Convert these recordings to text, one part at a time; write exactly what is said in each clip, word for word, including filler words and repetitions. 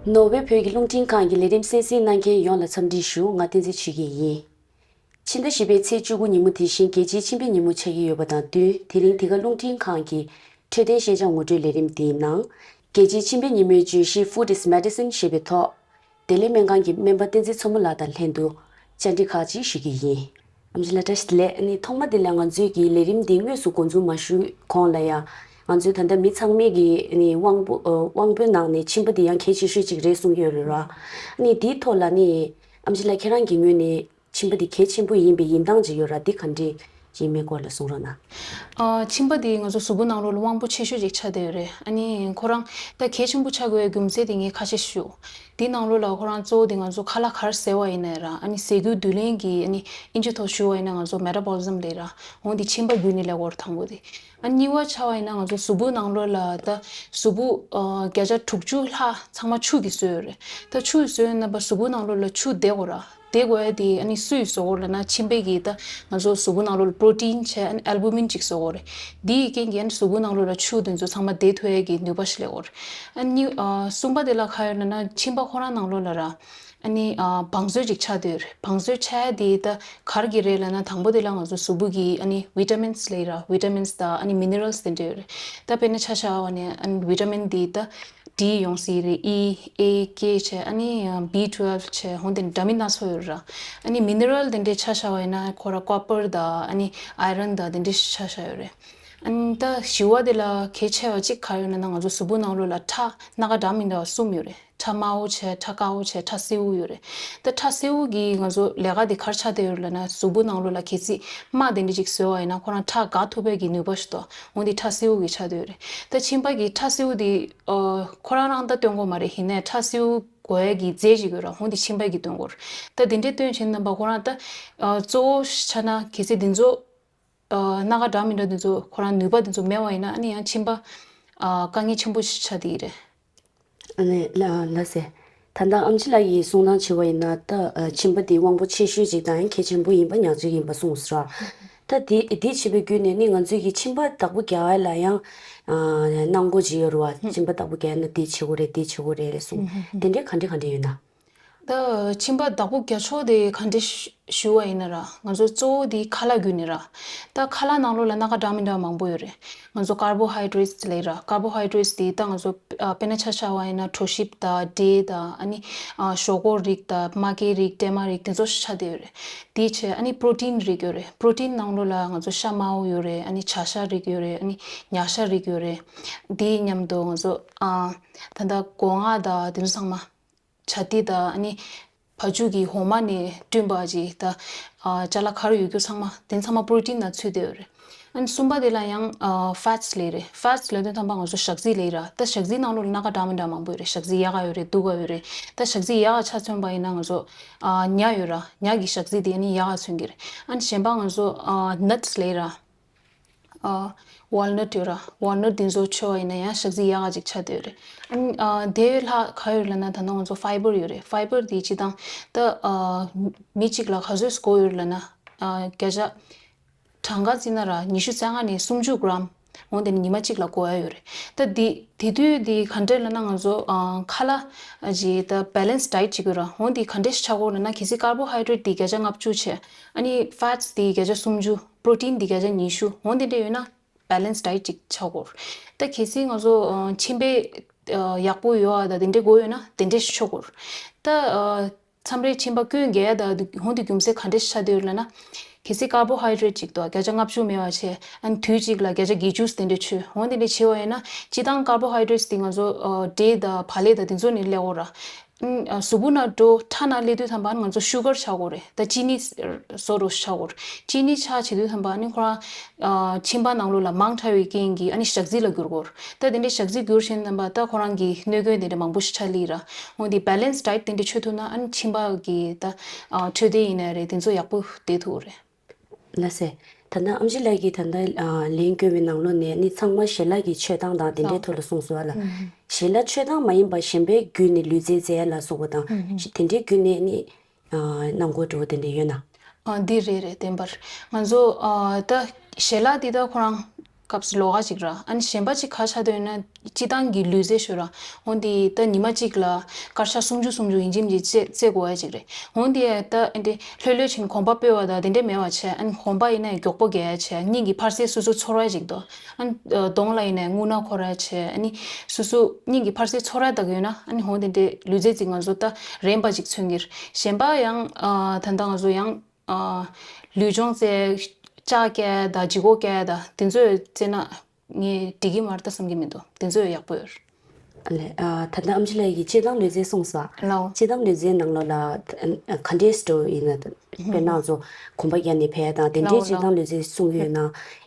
ནོར་ཝེ་བོད་ཀྱི་རླུང་འཕྲིན་ཁང་གི་ལས་རིམ་གསན་གཟིགས་གནང་མཁན་ཡོངས་ལ་འཚམས་འདྲི་ཞུ། ང་བསྟན་འཛིན་ཆོས་སྐྱིད་ཡིན། ཕྱི་ཟླ་བཞི་པའི་ཚེས་བཅུ་དགུ་ཉིན་མོ་དེ་བཞིན་རྒྱལ་སྤྱིའི་མཆིན་པའི་ཉིན་མོ་ཆགས་ཀྱི་ཡོད་པ་དང་བསྟུན། དེ་རིང་འདི་ག་རླུང་འཕྲིན་ཁང་གི་འཕྲོད་བསྟེན་ཤེས་བྱ་ངོ་སྤྲོད་ལས་རིམ་འདིའི་ནང་། རྒྱལ་སྤྱིའི་མཆིན་པའི་ཉིན་མོའི་བརྗོད་གཞི་Food is Medicine ཞེས་པའི་ཐོག་བདེ་ལེགས་སྨན་ཁང་གི་སྨན་པ་བསྟན་འཛིན་མཚོ་མོ་ལགས་དང་ལྷན་དུ་བཅར་འདྲི་ཁག་ཅིག་ཞུ་གི་ཡིན། ཨམ་ཆི་ལགས་བཀྲ་ཤིས་བདེ་ལེགས། ཨ་ནི་ཐོག་མ་འདི་ལ་ང་ཚོའི་གི་ལས་རིམ་འདི་དངོས་སུ་འགོ་འཛུགས་མ་ཞུས་གོང་ལ་ཡང་། ང་ཚོའི་ད་ལྟ་མི་ཚང་མའི་གི་ཨ་ནི་དབང་པོ་ཨ་དབང་པོའི་ནང་ནས་མཆིན་པ་འདི་ཡང་གལ་ཆེ་ཤོས་ཅིག་རེད་གསུང་གི་ཡོད་རེད་ར། ཨ་ནི་འདིའི་ཐོག་ལ་ནི་ཨམ་ཆི་ལགས་ཁྱེད་རང་གི་ངོས་ནས་མཆིན་པ་འདི་གལ་ཆེན་པོ་ཡིན་པའི་ཡིན་སྟངས་ཅིག་ཡོད་ར། འདི་ག་འདྲ་ཅིག་མེད་སྐོར་ལ་གསུང་རོགས་གནང་། ཨ་མཆིན་པ་འདི་ང་ཚོ་གཟུགས་པོ་ནང་ལོགས་ལ་དབང་པོ་ཆེ་ཤོས་ཅིག་ཆགས་བསྡད་ཡོད་རེད། ཨ་ནི་ཁོ་རང་ད་གལ་ཆེན་པོ་ཆགས་དགོས་རྒྱུ་མཚན་དེ་ངས་ཁ་ཤས་ཞུ། དེའི་ནང་ལོགས་ལ་ཁོ་རང་གཙོ་བོ་དེ་ང་ཚོ་ཁ་ལག་ག་རེ་བཟས་པ་ཡིན་ནའི་ར། ཨ་ནི་ཟས་གོས་བསྡུ་ལེན་གྱི་ཨ་ནི་ཨིན་ཇི་ཐོག་ཞུ་བ་ཡིན་ན་ང་ཚོ་མེ་ཊ་བོ་ལི་ཛམ་ལབ་ར། འོ་འདི་མཆིན་པ་བརྒྱུད་ནས་སླེབས་ཀྱི་ཡོད་རེད་དང་པོ་དེ། ཨ་གཉིས་པ་ཆ་བ་ཡིན་ན་ང་ཚོ་གཟུགས་པོ་ནང་ལོགས་ལ་ད་གཟུགས་པོ་ཨ་བརྒྱ་ཆ་དྲུག་ཅུ་ལྷག་ཚང་མ་ཆུ་གིས་བཟོས་ཡོད་རེད། ད་ཆུ་གིས་བཟོས་ཡོད་ན་པ་གཟུགས་པོ་ནང་ལོགས་ལ་ཆུ་བསྡད་དགོས་ར། དེ་དགོས་ཡ་དེ་ཨ་ནི་སུས་བཟོ་གོ་ལབ་ན་མཆིན་པའི་གི་ད་ང་ཚོ་གཟུགས་པོ་ནང་ལོགས་ལ་པྲོ་ཊིན་བྱས་ཨ་ནི་ཨལ་བུ་མིན་ཅིག་བཟོ་གོ་རེད། དེའི་རྐྱེན་གྱིས་ཨ་ནི་གཟུགས་པོ་ནང་ལོགས་ལ་ཆུ་དེ་ཚོ་ཚང་མ་བསྡད་ཐུབ་ཡ་གི་ནུས་པ་ཞིག་སླེབས་ཡོད་རེད། ཨ་ནི་ཨ་གསུམ་པ་དེ་ལ་ག་ཡོད་ལབ་ན་མཆིན་པ་ཁོ་རང་ནང་ལོགས་ལ་ར་ཨ་ནི་ཨ་བང་མཛོད་ཅིག་ཆགས་བསྡད་ཡོད་རེད། བང་མཛོད་ཆགས་ཡ་དེ་ད་ག་རེ་གི་རེད་ལབ་ན་དང་པོ་དེ་ལ་ང་ཚོ་གཟུགས་པོ་གི་ཨ་ནི་བི་ཊ་མིན་སི་ལབ་ར། བི་ཊ་མིན་སི་དང་ཨ་ནི་མི་ནི་རལ་སི་དེ་འདྲ་ཡོད་རེད། ད་དཔེར་ན་ཆ་བཞག་པ་ནི་ཨ་ནི་བི་ཊ་མིན་དེ་ད་ཌི་ཡོང་སྲིད་རེད། ཨི། ཨེ། ཀེ་བྱས་ཨ་ནི་བི་ཊུ་ཝེལ་ཝི་བྱས་འོ་དེ་འདྲ་མིན་སྣ་ཚོགས་ཡོད་ར། ཨ་ནི་མི་ནི་རལ་དེ་འདྲའི་ཆ་བཞག་པ་ཡིན་ན་ཁོ་ར་ཀོ་པར་དང་ཨ་ནི་ཨའི་རན་དང་དེ་འདྲའི་ཆ་བཞག་ཡོད་རེད། ཨ་ནི་ད་བཞི་བ་དེ་ལ་གལ་ཆེ་བ་གཅིག་ག་ཡོད་ན་ང་ཚོ་གཟུགས་པོ་ནང་ལོགས་ལ་ཁྲག་སྣ་ཁ་འདྲ་མི་འདྲ་བ་གསུམ་ཡོད་རེད། ཁྲག་དམར་པོ་བྱས་ཁྲག་དཀར་པོ་བྱས་ཁྲག་སེར་པོ་ཡོད་རེད། ད་ཁྲག་སེར་པོ་གི་ང་ཚོ་ལས་ཀ་དེ་ག་རེ་ཆགས་བསྡད་ཡོད་རེད་ལབ་ན་གཟུགས་པོ་ནང་ལོགས་ལ་གལ་སྲིད་རྨ་དེ་འདྲ་ཅིག་བཟོས་པ་ཡིན་ན་ཁོ་རང་ཁྲག་འགག་ཐུབ་པའི་གི་ནུས་པ་ཞིག་འདུག་འོ་འདི་ཁྲག་སེར་པོ་གི་ཆགས་བསྡད་ཡོད་རེད། ད་མཆིན་པ་གི་ཁྲག་སེར་པོ་དེ་ཨ་ཁོ་རང་རང་ད་སྟོན་གྱི་མ་རེད། ཡིན་ནའི་ཁྲག་སེར་པོ་དགོས་ཡ་གི་རྫས་ཅིག་ཡོད་ར། འོ་འདི་མཆིན་པ་གི་སྟོན་གྱི་ཡོད་རེད། ད་དེ་འདྲའི་སྟོན་བྱེད་རྣམ་པ་ཁོ་རང་ད་ཨ་གཙོ་བོ་ཆ་ན་གལ་སྲིད་འདི་ཚོ་ཨ་སྣ་ཁ་འདྲ་མི་འདྲ་འདི་ཚོ་ཁོ་རང་ནུས་པ་འདི་ཚོ་མེད་པ་ཡིན་ན་ཨ་ནི་ཡང་མཆིན་པ་ཨ་དཀའ་ངལ་ཆེན་པོ་ཞིག་ཆགས་བསྡད་ཀྱི་རེད། ཨ་ནི་ལ་ལགས་སེ། ད་ལྟ་ཨམ་ཆི་ལགས་ཀྱིས་གསུང་སྟངས་བྱས་པ་ཡིན་ན་ད་ཨ་མཆིན་པ་འདི་དབང་པོ་ཆེ་ཤོས་ཅིག་དང་གལ་ཆེན་པོ་ཡིན་པ་ཉག་གཅིག་ཡིན་པ་གསུངས་སོང་ར། ད་འདི་འདི་བྱེད་པའི་བརྒྱུད་ནས་ནི་ང་ཚོས་ཀྱི་མཆིན་པ་བདག་པོ་རྒྱག་ཡ་ལ་ཡང་ཨ་གནང་སྒོ་ཅིག་ཡོད་རེད་བ། མཆིན་པ་བདག་པོ་རྒྱག་ཡ་ན་འདི་བྱེད་དགོས་རེད། འདི་བྱེད་དགོས་རེད་ལབ་གསུངས། དེ་འདྲའི་ག་འདྲ་ག་འདྲ་ཡོད་ན། ད་མཆིན་པ་བདག་པོ་རྒྱག་ཕྱོགས་དེ་ག་འདྲ་ཞུ་ཞུ་བ་ཡིན་ན་ར། ང་ཚོ་གཙོ་བོ་དེ་ཁ་ལག་བརྒྱུད་ནས་ར། ད་ཁ་ལག་ནང་ལོགས་ལ་སྣ་ཁ་འདྲ་མི་འདྲ་མང་པོ་ཡོད་རེད། ང་ཚོ་ཀར་བོ་ཧའི་ཌེ་རེ་ཊི་ལབ་ར། ཀར་བོ་ཧའི་ཌེ་རེ་ཊི་དེ་ད་ང་ཚོ་ཨ་དཔེར་ན་ཆ་བཞག་པ་ཡིན་ན་གྲོ་ཞིབ་དང་འབྲས་དང་ཨ་ནི་ཨ་ཞོག་ཁོག་རིགས་དང་མ་ཀའི་རིགས་ཀྲེ་མ་རིགས་དེ་ཚོ་ཆགས་བསྡད་ཡོད་རེད། དེ་བྱས་ཨ་ནི་པྲོ་ཊིན་རིགས་ཡོད་རེད། པྲོ་ཊིན་ནང་ལོགས་ལ་ང་ཚོ་ཤ་དམར་པོ་ཡོད་རེད། ཨ་ནི་བྱ་ཤ་རིགས་ཡོད་རེད། ཨ་ནི་ཉ་ཤ་རིགས་ཡོད་རེད། དེ་མཉམ་དུ་ང་ཚོ་ཨ་ད་ལྟ་སྒོ་ང་དང་དེ་ཚོ་ཚང་མ། བྱ་ཏི་དང་ཨ་ནི་བ་ཕྱུགས་ཀྱི་འོ་མ་ནས་བསྐྲུན་པ་ཅིག་ད་ཨ་ཅ་ལག་ག་རེ་ཡོད་རྒྱུ་ཚང་མ་དེ་ཚང་མ་པྲོ་ཊིན་ནང་ཚུད་བསྡད་ཡོད་རེད། ཨ་ནི་གསུམ་པ་དེ་ལ་ཡང་ཨ་ཕེ་ཊི་སི་ལབ་རེད། ཕེ་ཊི་སི་ལབ་དུས་ཙམ་པ་ང་ཚོ་ཞག་རྩི་ལབ་ར། ད་ཞག་རྩི་ནང་ལོགས་ལ་སྣ་ཁ་འདྲ་མི་འདྲ་མང་པོ་ཡོད་རེད། ཞག་རྩི་ཡག་ག་ཡོད་རེད། སྡུག་ག་ཡོད་རེད། ད་ཞག་རྩི་ཡག་ག་ཆ་མཚོན་པ་ཡིན་ན་ང་ཚོ་ཨ་ཉ་ཡོད་ར། ཉ་གི་ཞག་རྩི་དེ་ཨ་ནི་ཡག་ག་མཚོན་གྱི་རེད། ཨ་ནི་གཞན་པ་ང་ཚོ་ཨ་ནཊ་སི་ལབ་ར། ཨ་ཝལ་ནཊ་ཡོད་ར། ཝལ་ནཊ་དེ་ཚོ་མཆོད་པ་ཡིན་ན་ཡང་ཞག་རྩི་ཡག་ག་ཅིག་ཆགས་བསྡད་ཡོད་རེད། ཨ་ནི་ཨ་དེ་ལྷག་ག་ཡོད་ལབ་ན་ད་ནང་ང་ཚོ་ཕའི་བར་ཡོད་རེད། ཕའི་བར་དེ་སྤྱིར་བཏང་ད་ཨ་མི་གཅིག་ལ་ག་ཚོད་དགོས་ཡོད་ལབ་ན་ཨ་བརྒྱ་ཆ་གྲངས་ཀ་བརྩིས་ན་ར་ཉི་ཤུ་རྩ་ལྔ་ནས་སུམ་ཅུ་གྲམ་འོ་དེ་ནི་ཉི་མ་གཅིག་ལ་དགོས་ཡ་ཡོད་རེད། ད་དེ་དེ་དུས་དེ་ག་འདྲས་ལབ་ན་ང་ཚོ་ཨ་ཁ་ལག་ཅིག་ད་བེ་ལེན་སི་ཌའེ་ཊི་ཅིག་ཡོད་ར། འོ་དེ་ག་འདྲས་ཆགས་དགོས་ལབ་ན་གལ་སྲིད་ཀར་བོ་ཧའི་ཌེ་རེ་ཊི་དེ་བརྒྱ་ཆ་ལྔ་བཅུ་བྱས། ཨ་ནི་ཕེ་ཊི་སི་དེ་བརྒྱ་ཆ་སུམ་ཅུ། པྲོ་ཊིན་འདི་བརྒྱ་ཆ་ཉི་ཤུ། འོ་འདི་འདྲ་ཡོད་ན་བེ་ལེན་སི་ཌའེ་ཊི་ཅིག་ཆགས་ཀྱི་ཡོད་རེད། ད་གལ་སྲིད་ང་ཚོ་ཨ་མཆིན་པ་ཨ་ཡག་པོ་ཡོད་པ་དང་དེ་འདྲ་དགོས་ཡོད་ན་དེ་འདྲ་ཞིག་མཆོད་ཀྱི་ཡོད་རེད། ད་ཨ་མཚམས་རེ་མཆིན་པ་སྐྱོན་འགེལ་ཡ་དང་འོ་འདི་རྒྱུ་མཚན་ག་འདྲ་ཞིག་ཆགས་བསྡད་ཡོད་ལབ་ན། གལ་སྲིད་ཀར་བོ་ཧའི་ཌེ་རེ་ཊི་ཅིག་འདུག་བརྒྱ་ཆ་ལྔ་བཅུ་མེད་པ་བྱས། ཨ་ནི་དུས་གཅིག་ལ་བརྒྱ་ཆ་བརྒྱད་ཅུ་དེ་འདྲ་མཆོད། འོ་འདི་འདྲ་བྱས་པ་ཡིན་ན་སྤྱིར་བཏང་ཀར་བོ་ཧའི་ཌེ་རེ་ཊི་དེ་ང་ཚོ་ཨ་འབྲས་དང་བག་ལེབ་དང་དེ་ཚོ་ནས་སླེབས་ཀྱི་ཡོད་རེད། ཨ་གཟུགས་པོ་ནང་འགྲོ་ཁྲག་ནང་སླེབས་དུས་ཙམ་པ་ང་ཚོ་ཤུ་གར་ཆགས་ཀྱི་ཡོད་རེད། ད་ཅི་ནི་བཟོ་འདྲ་ཆགས་ཀྱི་ཡོད་རེད། ཅི་ནི་ཆགས་བྱེད་དུས་ཙམ་པ་ཨ་ནི་ཁོ་རང་ཨ་མཆིན་པ་ནང་ལོགས་ལ་མང་དྲགས་པའི་རྐྱེན་གྱིས་ཨ་ནི་ཞག་རྩི་ལ་འགྱུར་གྱི་ཡོད་རེད། ད་དེ་འདྲའི་ཞག་རྩི་འགྱུར་བྱེད་ཙམ་པ་ད་ཁོ་རང་གི་གནོད་སྐྱོན་དེ་འདྲ་མང་པོ་ཞིག་ཆགས་ལེ་ར། འོ་འདི་བེ་ལེན་སི་ཌའེ་ཊི་དེ་འདྲ་མཆོད་ཐུབ་ན་ཨ་ནི་མཆིན་པ་གི་ད་ཨ་འཕྲོད་བསྟེན་ཡིན་ནའི་རེད། དེ་ཚོ་ཡག་པོ་བསྡད་ཐུབ་ཀྱི་ཡོད་རེད། ལགས་སེ། ད་ལྟ་ཨམ་ཆི་ལགས་ཀྱིས་ད་ལྟ་ཨ་ལན་བསྐྱོན་པའི་ནང་ལོགས་ནས་ནི་ཚང་མ་ཞལ་ལག་གི་མཆོད་སྟངས་དང་དེ་འདྲའི་ཐོག་ལ་གསུངས་སོང་བ་ལ། ཞལ་ལག་མཆོད་སྟངས་མ་ཡིན་པ་གཞན་པའི་བརྒྱུད་ནས་ལུས་རྩལ་རྩེ་ཡ་ལ་སོགས་པ་དང་དེ་འདྲའི་བརྒྱུད་ནས་ནི་ཨ་གནང་དགོས་འགྲོ་བ་དེ་འདྲ་ཡོད་ན། ཨ་འདི་རེད་རེད། བདེན་པར་ང་ཚོ་ཨ་ད་ཞལ་ལག་འདི་ད་ཁོ་རང་ སྐབས་སུ་ལོགས་ཀ་ཅིག་ར། ཨ་ནི་གཞན་པ་ཅིག་ག་ཆགས་བསྡད་ཡོད་ན་སྤྱིར་བཏང་གི་ལུས་རྩལ་ཤོད་ར། འོན་ཏེ་ད་ཉི་མ་གཅིག་ལ་སྐར་ཆ་སུམ་ཅུ་སུམ་ཅུ་ཡིན་གཅིག་མིན་གཅིག་རྩེ་རྩེ་དགོས་ཡ་ཅིག་རེད། འོན་ཏེ་ད་ཨ་འདྲ་ལྷོད་ལྷོད་ཕྱིན་གོམ་པ་སྤོས་པ་དང་དེ་འདྲས་མེད་པ་བྱས། ཨ་ནི་གོམ་པ་ཡིན་ན་མགྱོགས་པོ་རྒྱག་ཡ་བྱས། སྙིང་གི་འཕར་རྩ་སོ་སོ་ཚོར་བ་ཅིག་འདུག་ཨ་ནི་གདོང་ལ་ཡིན་ན་རྔུལ་ནག་འཁོར་ཡ་བྱས། ཨ་ནི་སོ་སོ་སྙིང་གི་འཕར་རྩ་ཚོར་ཡ་དག་ཡོད་ན། ཨ་ནི་འོན་ཏེ་འདྲས་ལུས་རྩལ་ཅིག་ང་ཚོ་ད་རན་པ་ཅིག་མཚོན་གྱི་རེད། གཞན་པ་ཡང་ཨ་ད་ལྟ་ང་ཚོ་ཡང་ཨ་ལུས་སྦྱོང་རྩེ། ལྕགས་རྐྱལ་དང་ལྗིད་ཁོག་རྐྱལ་དང་དེ་ཚོ་རྩེ་ན་ངས་འགྲིག་གི་མ་རེད་ད་བསམ་གྱི་མི་འདུག་དེ་ཚོ་ཡག་པོ་ཡོད་རེད། ཨ་ལས། ཨ་ད་ལྟ་ཨམ་ཆི་ལགས་ཀྱིས་སྤྱིར་བཏང་ལུས་རྩལ་གསུངས་སོང་། ལའོ། སྤྱིར་བཏང་ལུས་རྩལ་ནང་ལོགས་ལ་ཨ་ག་འདྲའི་སྤྲོ་ཡིན་ན། དཔེར་ན་ང་ཚོ་གོམ་པ་རྒྱག་ནས་ཕེབས་དང་དེ་འདྲའི་ལའོ་སྤྱིར་བཏང་ལུས་རྩལ་གསུང་གི་ཡོད་ན།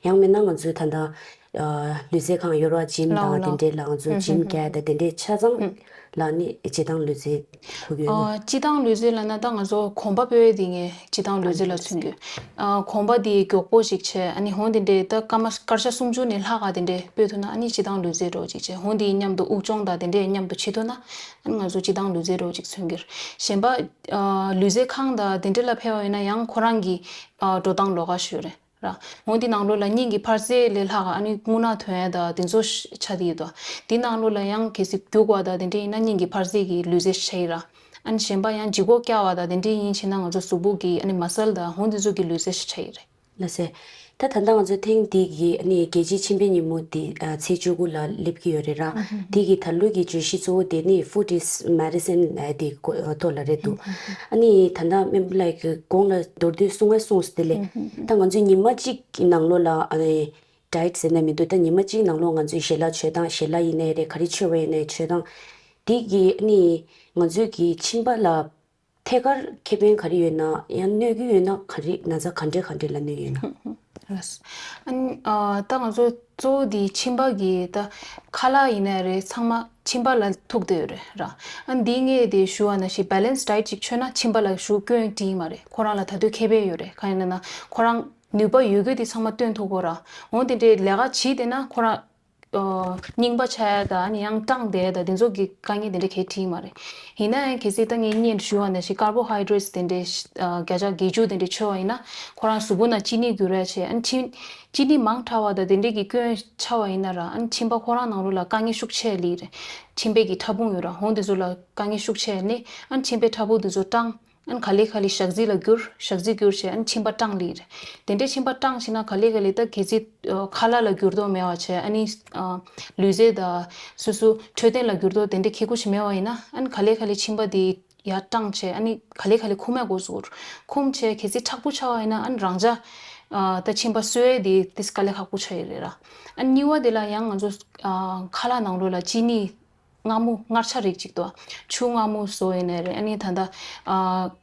ཡང་མིན་ན་ང་ཚོའི་ད་ལྟ་ཨ་ལུས་རྩལ་ཁང་ཡོད་རེད་བ། ཇིམ་ལའོ་དང་དེ་ལའོ། འདྲའི་ལ་ང་ཚོ་ཇིམ་རྒྱག་དང་དེ་འདྲའི་ཆ་ཚང་ལ་ནི་སྤྱིར་བཏང་ལུས་རྩལ་གོ་གི་ཡོད་ན། ཨ་སྤྱིར་བཏང་ལུས་རྩལ་ལབ་ན་ད་ང་ཚོ་གོམ་པ་སྤོས་དེ་ངས་སྤྱིར་བཏང་ལུས་རྩལ་ལ་མཚོན་གྱི། ཨ་གོམ་པ་དེ་མགྱོགས་པོ་ཞིག་བྱས། ཨ་ནི་འོན་ཏེ་འདྲས་ད་སྐར་མ་སྐར་ཆ་སུམ་ཅུ་ནས་ལྷག་ག་དེ་འདྲས་སྤོས་ཐུབ་ན། ཨ་ནི་སྤྱིར་བཏང་ལུས་རྩལ་འདྲ་བོ་ཅིག་བྱས། འོན་ཏེ་མཉམ་དུ་དབུགས་སྦྱོང་དང་དེ་འདྲས་མཉམ་དུ་བྱེད་ཐུབ་ན། ཨ་ནི་ང་ཚོ་སྤྱིར་བཏང་ལུས་རྩལ་འདྲ་བོ་ཅིག་མཚོན་གྱི་རེད། གཞན་པ་ཨ་ལུས་རྩལ་ཁང་དང་དེ་འདྲས་ལ་ཕེབས་པ་ཡིན་ན་ཡང་ཁོ་རང་གི་ཨ་འགྲོ་སྟངས་ལོགས་ཀ་ཞིག་རེད། ར། འོན་ཏེ་ནང་ལོགས་ལ་སྙིང་གི་འཕར་རྩ་ལས་ལྷག་ག་ཨ་ནི་རྔུལ་ནག་ཐོན་ཡ་དང་དེ་ཚོ་ཤ་ཆགས་བསྡད་ཡོད་དོ། དེ་ནང་ལོགས་ལ་ཡང་གལ་སྲིད་རྒྱུག་པ་དང་དེ་འདྲ་ཡིན་ན་སྙིང་གི་འཕར་རྩ་གི་ལུས་རྩལ་ཞིག་ཆགས་ཡི་ར། ཨ་ནི་གཞན་པ་ཡང་ལྗིད་ཁོག་རྐྱབ་པ་དང་དེ་འདྲ་ཡིན་ཕྱིན་ན་ང་ཚོ་གཟུགས་པོ་གི་ཨ་ནི་མ་སལ་དང་འོན་དེ་ཚོ་གི་ལུས་རྩལ་ཞིག་ཆགས་ཡི་རེད། ལགས་སེ། ད་ད་ལྟ་ང་ཚོ་ཐེངས་འདི་གི་ཨ་ནི་རྒྱལ་སྤྱིའི་མཆིན་པའི་ཉིན་མོ་འདི་ཨ་ཚེས་བཅུ་དགུ་ལ་སླེབས་ཀྱི་ཡོད་རེད་ར། ཨ་ཧུམ། འདི་གི་ད་ལོ་གི་བརྗོད་གཞི་གཙོ་བོ་དེ་ནི་Food is Medicine ཨ་དེ་གོ་ཐོག་ལ་རེད་འདུག་ཨ་ནི་ད་ལྟ་སྨན་པ་ལགས་ཀྱིས་གོང་ལ་མདོར་བསྡུས་གསུང་བ་གསུངས་སོང་དེ་ལས། ད་ང་ཚོས་ཉི་མ་གཅིག་གི་ནང་ལོགས་ལ་ཨ་ནི་ཌའེ་ཊི་ཟེར་ན་མི་འདུག་ད་ཉི་མ་གཅིག་ནང་ལོགས་ང་ཚོས་ཞལ་ལག་མཆོད་སྟངས། ཞལ་ལག་ཡིན་ནའི་རེད། ག་རེ་མཆོད་པ་ཡིན་ནའི་མཆོད་སྟངས་འདི་གིས་ཨ་ནི་ང་ཚོས་ཀྱི་མཆིན་པ་ལ་ཐད་ཀར་ཁེ་ཕན་ག་རེ་ཡོད་ན། ཡང་གནོད་ཀྱི་ཡོད་ན་ག་རེ། ན་ཚ་ག་འདྲ་ག་འདྲ་ལ་གནོད་ཡོད་ན། ལགས། ཨ་ནི་ཨ་ད་ང་ཚོ་གཙོ་བོ་འདི་མཆིན་པ་གི་ད་ཁ་ལག་ཡིན་ནའི་རེད། ཚང་མ་མཆིན་པ་ལ་ཐུག་བསྡད་ཡོད་རེད་ར། ཨ་ནི་འདི་ངས་དེ་ཞུ་བ་ནང་བཞིན་བྷེ་ལེན་སི་ཌའེ་ཊི་ཅིག་མཆོད་ན་མཆིན་པ་ལ་ཞུ་སྐྱོན་འདྲ་མ་རེད། ཁོ་རང་ལ་ད་དུང་ཁེ་ཕན་ཡོད་རེད། གང་ཡིན་ན་ན་ཁོ་རང་ནུས་པ་ཡོད་རྒུ་དེ་ཚང་མ་བཏོན་ཐུབ་ཀྱི་ར། འོན་ཏེ་འདྲའི་ལས་ཀ་བྱེད་བསྡད་ན་ཁོ་རང་ཨ་རྙིང་པ་ཆགས་ཡ་དང་ཨ་ནི་ཡང་སྐྲངས་བསྡད་ཡ་དང་དེ་ཚོ་གི་དཀའ་ངལ་དེ་འདྲ་གང་ཡང་འཕྲད་ཀྱི་མ་རེད། ཡིན་ན་ཡང་གལ་སྲིད་ད་ངས་སྔོན་ཞུས་པ་ནང་བཞིན་ཀར་བོ་ཧའི་ཌེ་རེ་ཊི་དེ་འདྲའི་ཨ་བརྒྱ་ཆ་བརྒྱད་ཅུ་དེ་འདྲ་མཆོད་པ་ཡིན་ན་ཁོ་རང་གཟུགས་པོ་ནང་གཅིན་སྙི་འགྱུར་ཡ་བྱས། ཨ་ནི་གཅིན་གཅིན་སྙི་མང་དྲགས་པ་དང་དེ་འདྲ་གི་སྐྱོན་ཆགས་པ་ཡིན་ན་ར། ཨ་ནི་མཆིན་པ་ཁོ་རང་ནང་ལོགས་ལ་དཀའ་ངལ་ཤུགས་ཆེ་སླེབས་རེད། མཆིན་པའི་གི་ཕྲ་ཕུང་ཡོད་ར། འོན་དེ་ཚོ་ལ་དཀའ་ངལ་ཤུགས་ཆེ་སླེབས་ནས་ཨ་ནི་མཆིན་པའི་ཕྲ་ཕུང་དེ་ཚོ་སྐྲངས། ཨ་ནི་ག་ལེ་ག་ལེ་ཞག་རྩི་ལ་འགྱུར། ཞག་རྩི་འགྱུར་བྱས་ཨ་ནི་མཆིན་པ་སྐྲངས་སླེབས་རེད། དེ་འདྲའི་མཆིན་པ་སྐྲངས་ཕྱིན་ན་ག་ལེ་ག་ལེ་ད་གལ་སྲིད་ཨ་ཁ་ལག་ལ་འགྱུར་ལྡོག་མེད་པ་བྱས། ཨ་ནི་ཨ་ལུས་རྩལ་དང་སོ་སོ་འཕྲོད་བསྟེན་ལ་འགྱུར་ལྡོག་དེ་འདྲའི་ཁག་པོ་ཞིག་མེད་པ་ཡིན་ན། ཨ་ནི་ག་ལེ་ག་ལེ་མཆིན་པ་དེ་ཡར་སྐྲངས་བྱས་ཨ་ནི་ག་ལེ་ག་ལེ་འཁུམ་ཡ་འགོ་ཚུགས། འཁུམ་བྱས་གལ་སྲིད་མཁྲེགས་པོ་ཆགས་པ་ཡིན་ན་ཨ་ནི་རང་འཇགས་ཨ་ད་མཆིན་པ་གསོ་ཡ་དེ་དེ་དཀའ་ལས་ཁག་པོ་ཆགས་ཡོད་རེད་ར། ཨ་ནི་གཉིས་པ་དེ་ལ་ཡང་ང་ཚོ་ཨ་ཁ་ལག་ནང་ལོགས་ལ་གཅིན་སྙི་མངར་མོ་མངར་ཆ་རིགས་ཅིག་འདུག་ཆུ་མངར་མོ་བཟོ་ཡིན་ནའི་རེད། ཨ་ནི་ད་ལྟ་ཨ་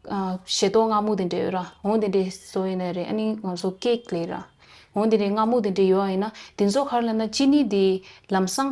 ཨ་ཞལ་ཏོག་མངར་མོ་དེ་འདྲ་ཡོད་ར། འོ་དེ་འདྲ་བཟོ་ཡིན་ནའི་རེད། ཨ་ནི་ང་ཚོ་ཀེག་ལས་ར། འོ་དེ་འདྲ་མངར་མོ་དེ་འདྲ་ཡོད་པ་ཡིན་ན་དེ་ཚོ་ག་རེ་ལབ་ན་གཅིན་སྙི་དེ་ལམ་སང་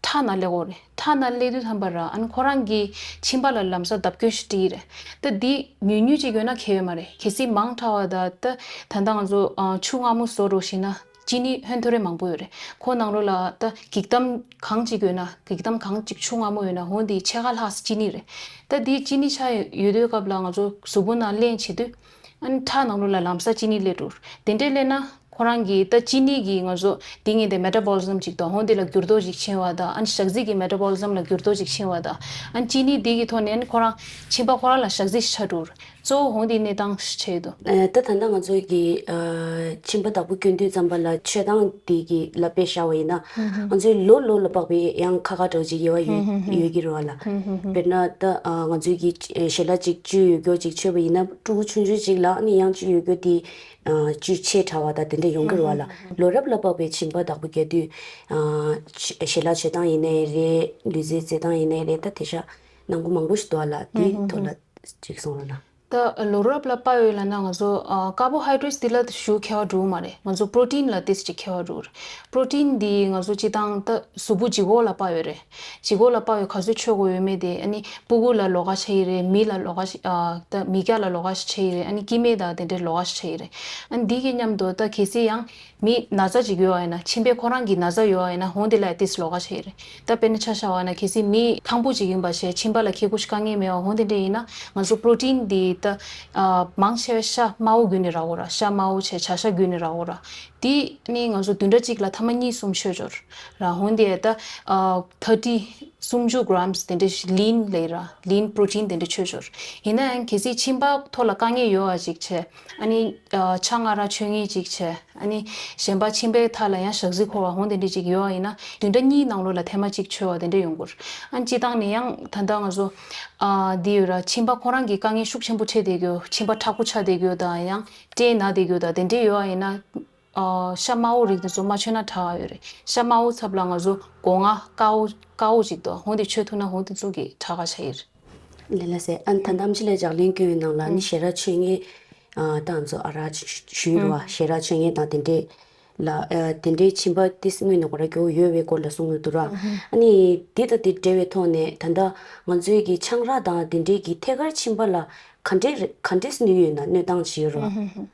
ཁྲག་ནང་སླེབས་ཀྱི་ཡོད་རེད། ཁྲག་ནང་སླེབས་དུས་ཙམ་པ་ར་ཨ་ནི་ཁོ་རང་གི་མཆིན་པ་ལ་ལམ་སང་བརྡབ་སྐྱོན་ཞིག་སྤྲད་ཀྱི་རེད། ད་འདི་ཉུང་ཉུང་ཅིག་ཡོད་ན་ཁེ་ཕན་མ་རེད། གལ་སྲིད་མང་དྲགས་པ་དང་ད་ད་ལྟ་ང་ཚོ་ཨ་ཆུ་མངར་མོ་བཟོ་རོགས་བྱས་ན། གཅིན་སྙི་ཧོན་ཐོར་རེ་མང་པོ་ཡོད་རེད། ཁོ་ནང་ལོགས་ལ་ད་འགྱིག་དམ་གང་གཅིག་ཡོད་ན། འགྱིག་དམ་གང་གཅིག་ཆུ་མངར་མོ་ཡོད་ན་འོ་འདི་ཕྱེད་ཀ་ལྷག་གཅིན་སྙི་རེད། ད་འདི་གཅིན་སྙི་ཆགས་ཡོད་དུས་སྐབས་ལ་ང་ཚོ་གཟུགས་པོ་ནང་ལེན་བྱེད་དུས་ཨ་ནི་ཁྲག་ནང་ལོགས་ལ་ལམ་སང་གཅིན་སྙི་སླེབས་འགྲོ། དེ་འདྲས་སླེབས་ན་ཁོ་རང་གི་ད་གཅིན་སྙི་གི་ང་ཚོ་འདི་ངས་དེ་མེ་ཊ་བོ་ལི་ཛམ་ཅིག་དང་འོ་འདི་ལ་འགྱུར་ལྡོག་ཅིག་ཕྱིན་པ་དང་། ཨ་ནི་ཞག་རྩི་གི་མེ་ཊ་བོ་ལི་ཛམ་ལ་འགྱུར་ལྡོག་ཅིག་ཕྱིན་པ་དང་། ཨ་ནི་གཅིན་སྙི་འདི་གི་ཐོག་ནས་ཨ་ནི་ཁོ་རང་མཆིན་པ་ཁོ་རང་ལ་ཞག་རྩི་ཞིག་ཆགས་འགྲོ། གཙོ་བོ་འོ་འདི་གནས་སྟངས་ཤིག་ཆགས་ཡོད་དོ། ཨ་ད་ད་ལྟ་ང་ཚོ་གི་ཨ་མཆིན་པ་བདག་པོ་སྐྱོན་དུས་ཙམ་པ་ལ་མཆོད་སྟངས་འདི་གི་ལ་དཔེ་བཞག་པ་ཡིན་ན། ང་ཚོའི་ལོ་ལོ་ལ་དཔག་པའི་ཡང་ཁ་ཁ་འདྲ་བོ་ཅིག་ཡོད་པ་ཡོད་ཡོད་ཀྱི་རེད་བ་ལ། དཔེར་ན་ད་ཨ་ང་ཚོའི་གི་ཞལ་ལག་ཅིག་བཅུད་ཡོད་རྒྱུ་ཅིག་མཆོད་པ་ཡིན་ན་ཕྲུ་གུ་ཆུང་ཆུང་ཅིག་ལ་ནི་ཡང་བཅུད་ཡོད་རྒྱུ་དེ་ཨ་བཅུད་ཆེ་དྲགས་པ་དང་དེ་འདྲ་ཡོང་གི་རེད་བ་ལ། ལོ་རབས་ལ་དཔག་པའི་མཆིན་པ་བདག་པོ་རྒྱག་དུས་ཨ་ཞལ་ལག་མཆོད་སྟངས་ཡིན་ནའི་རེད། ལུས་རྩལ་རྩེ་སྟངས་ཡིན་ནའི་རེད། ད་དེ་ཤ་ནང་པོ་མང་པོ་ཞིག་འདུག་བ་ལ། དེའི་ཐོག་ལ་ཅིག་གསུང་རོགས་གནང་། ད་ལོ་རབས་ལ་དཔག་ཡོད་ལབ་ན་ང་ཚོ་ཨ་ཀར་བོ་ཧའི་ཌེ་རེ་ཊི་འདི་ལ་ཞེ་པོ་ཁྱད་པར་འགྲོ་གི་མ་རེད། ང་ཚོ་པྲོ་ཊིན་ལ་ཏོག་ཙམ་ཅིག་ཁྱད་པར་འགྲོ་གི་རེད། པྲོ་ཊིན་འདི་ང་ཚོ་སྤྱིར་བཏང་ད་གཟུགས་པོ་ལྗིད་ཁོག་ལ་དཔག་ཡོད་རེད། ལྗིད་ཁོག་ལ་དཔག་ཡོད་ག་ཚོད་མཆོད་དགོས་ཡོད་མེད་དེ་ཨ་ནི་སྤུ་གུ་ལ་ལོགས་ཀ་ཆགས་ཀྱི་རེད། མི་ལ་ལོགས་ཀ་ཨ་ད་མི་སྐྱ་ལ་ལོགས་ཀ་ཆགས་ཀྱི་རེད། ཨ་ནི་སྐྱེ་དམན་དང་དེ་འདྲའི་ལོགས་ཀ་ཆགས་ཀྱི་རེད། ཨ་ནི་འདི་གི་མཉམ་དུ་ད་གལ་སྲིད་ཡང་མི་ན་ཚ་ཅིག་ཡོད་པ་ཡིན་ན། མཆིན་པའི་ཁོ་རང་གི་ན་ཚ་ཡོད་པ་ཡིན་ན་འོ་འདི་ལ་ཏོག་ཙམ་ལོགས་ཀ་ཆགས་ཀྱི་རེད། ད་དཔེར་ན་ཆ་བཞག་པ་ན་གལ་སྲིད་མི་ཐང་པོ་ཅིག་ཡིན་པ་བྱས་མཆིན་པ་ལ་ཁག་པོ་ཞིག་དཀའ་ངལ་མེད་པ་འོ་འདི་འདྲས་ཡིན་ན་ང་ཚོ་པྲོ་ཊིན་འདི་ད་ཨ་མང་ཆེ་བ་ཤ་དམར་པོ་བརྒྱུད་ནས་རག་གི་རེད། ཤ་དམར་པོ་བྱས་བྱ་ཤ་བརྒྱུད་ནས་རག་གི་རེད། དེ་ནི་ང་ཚོ་བདུན་ཕྲག་གཅིག་ལ་ཐེངས་མ་གཉིས་གསུམ་མཆོད་འཇོག་ར། འོན་ཏེ་ད་ཨ་ཐར་ཊི་སུམ་ཅུ་གྷ་རམ་སི་དེ་འདྲ་ལིན་ལབ་ར། ལིན་པྲོ་ཊིན་དེ་འདྲ་མཆོད་འཇོག་ཡིན་ན་ཡང་གལ་སྲིད་མཆིན་པ་ཐོག་ལ་དཀའ་ངལ་ཡོད་པ་ཅིག་བྱས། ཨ་ནི་ཨ་ཆང་ཨ་རག་མཆོད་མཁན་ཅིག་བྱས། ཨ་ནི་གཞན་པ་མཆིན་པའི་མཐའ་ལ་ཡང་ཞག་རྩི་འཁོར་བ་འོ་དེ་འདྲ་ཅིག་ཡོད་པ་ཡིན་ན་བདུན་ཕྲག་གཉིས་ནང་ལོགས་ལ་ཐེངས་མ་གཅིག་མཆོད་པ་དེ་འདྲ་ཡོང་གི་རེད། ཨ་ནི་སྤྱིར་བཏང་ནས་ཡང་ད་ལྟ་ང་ཚོ་ཨ་འདི་ཡོད་ར། མཆིན་པ་ཁོ་རང་གི་དཀའ་ངལ་ཤུགས་ཆེན་པོ་འཕྲད་བསྡད་ཀྱི་ཡོད། མཆིན་པ་མཁྲེགས་པོ་ཆགས་བསྡད་ཀྱི་ཡོད་དང་ཡང་སྐྲན་ན་བསྡད་ཀྱི་ཡོད་དང་དེ་འདྲ་ཡོད་པ་ཡིན་ན། ཨ་ཤ་དམར་པོ་རིགས་དེ་ཚོ་མ་མཆོད་ན་དྲག་ག་ཡོད་རེད། ཤ་དམར་པོ་ཚབ་ལ་ང་ཚོ་སྒོ་ང་དཀར་པོ་དཀར་པོ་ཅིག་འདུག་འོ་དེ་མཆོད་ཐུབ་ན་འོ་དེ་ཚོ་གི་དྲག་ག་ཆགས་ཀྱི་རེད། ལགས་ལགས་སེ། ཨ་ནི་ད་ལྟ་ཨེམ་ཆི་ལགས་ལྗགས་ལན་བསྐྱོན་པའི་ནང་ལ་ཨ་ནི་ཞལ་རག་མཆོད་མཁན། ཨ་ད་ང་ཚོ་ཨ་རག་ཞུས་རེད་བ། ཞལ་རག་མཆོད་མཁན་དང་དེ་འདྲས་ལ་ཨ་དེ་འདྲའི་མཆིན་པ་ཏིས་སྔོན་ནས་ཁོ་རང་སྐྱོ་བོ་ཡོད་པའི་སྐོར་ལ་གསུངས་ཡོད་འདུག་ར། ཨ་ནི་འདི་དང་དེ་འབྲེལ་བའི་ཐོག་ནས་ད་ལྟ་ང་ཚོའི་གི་ཆང་རག་དང་དེ་འདྲའི་གི་ཐད་ཀར་མཆིན་པ་ལ་ག་འདྲས་ག་འདྲས་ནུས་ཡོད་ན་གནོད་སྟངས་ཅིག་ཡོད་ར།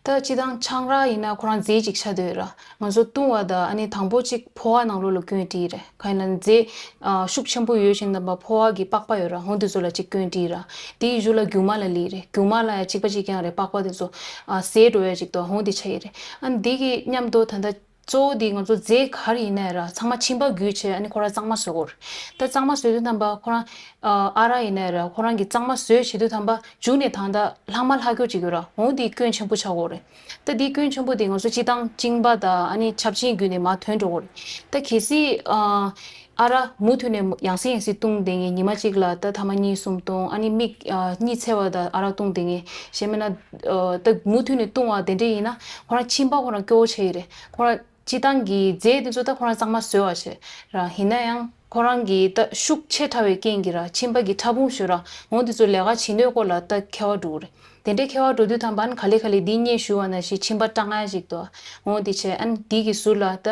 ད་སྤྱིར་བཏང་ཆང་རག་ཡིན་ན་ཁོ་རང་རྫས་ཅིག་ཆགས་བསྡད་ཡོད་ར། ང་ཚོ་བཏུང་བ་དང་ཨ་ནི་དང་པོ་ཅིག་ཕོ་བ་ནང་ལོགས་ལ་སྐྱོན་བྲིས་རེད། གང་ཡིན་ན་རྫས་ཨ་ཤུགས་ཆེན་པོ་ཡོད་བཞིན་དུ་ཕོ་བ་གི་པགས་པ་ཡོད་ར། འོ་དེ་ཚོ་ལ་ཅིག་སྐྱོན་བྲིས་ར། དེའི་གཞུག་ལ་རྒྱུ་མ་ལ་སླེབས་རེད། རྒྱུ་མ་ལ་ཡང་གཅིག་པ་གཅིག་རྐྱང་རེད། པགས་པ་དེ་ཚོ་ཨ་ཟད་འགྲོ་ཡ་ཅིག་འདུག་འོ་དེ་ཆགས་ཡོད་རེད། ཨ་ནི་དེ་གི་མཉམ་དུ་ད་ལྟ་གཙོ་བོ་དེ་ང་ཚོ་རྫས་ག་རེ་ཡིན་ནའི་ར་ཚང་མ་མཆིན་པ་བརྒྱུད་བྱས་ཨ་ནི་ཁོ་རང་གཙང་མ་བཟོ་དགོས་རེད། ད་གཙང་མ་བཟོ་དུས་ཙམ་པ་ཁོ་རང་ཨ་ཨ་རག་ཡིན་ནའི་ར་ཁོ་རང་གི་གཙང་མ་བཟོས་བྱེད་དུས་ཙམ་པ་མཇུག་ནས་ད་ལྟ་ལྷག་མ་ལྷག་སྐྱོར་ཅིག་ཡོད་ར། འོ་དེ་སྐྱོན་ཆེན་པོ་ཆགས་ཀྱི་ཡོད་རེད། ད་དེའི་སྐྱོན་ཆེན་པོ་དེ་ང་ཚོ་སྤྱིར་བཏང་གཅིན་པ་དང་ཨ་ནི་ཆབ་ཆེན་བརྒྱུད་ནས་མར་ཐོན་འགྲོ་གི་རེད། ད་གལ་སྲིད་ཨ་ཨ་རག་མུ་མཐུད་ནས་ཡང་སེ་ཡང་སེ་བཏུང་བསྡད་མཁན། ཉི་མ་གཅིག་ལ་ད་ཐེངས་མ་གཉིས་གསུམ་བཏུང་། ཨ་ནི་མིག་ཨ་གཉིད་སད་པ་དང་ཨ་རག་བཏུང་བསྡད་མཁན། གཞན་མིན་ན་ཨ་ད་མུ་མཐུད་ནས་བཏུང་བ་དེ་འདྲ་ཡིན་ན་ཁོ་རང་མཆིན་པ་ཁོ་རང་སྐྱོ་བོ་ཆགས་ཀྱི་རེད། ཁོ་རང་སྤྱིར་བཏང་གི་རྫས་དེ་ཚོ་ད་ཁོ་རང་གཙང་མ་བཟོས་པ་བྱས་ར། ཡིན་ན་ཡང་ཁོ་རང་གི་ད་ཤུགས་ཆེ་དྲགས་པའི་རྐྱེན་གྱིས་ར་མཆིན་པ་གི་ཕྲ་ཕུང་ཞུ་ར། འོ་དེ་ཚོ་ལས་ཀ་བྱེད་ནུས་སྐོར་ལ་ད་ཁྱད་པར་འགྲོ་གི་རེད། དེ་འདྲའི་ཁྱད་པར་འགྲོ་དུས་ཙམ་པ་ཨ་ནི་ག་ལེ་ག་ལེ་འདི་སྔོན་ཞུས་པ་ནང་བཞིན་མཆིན་པ་སྐྲངས་ཡ་ཅིག་འདུག་འོ་དེ་བྱས་ཨ་ནི་དེ་གི་ཟུར་ལ་ད་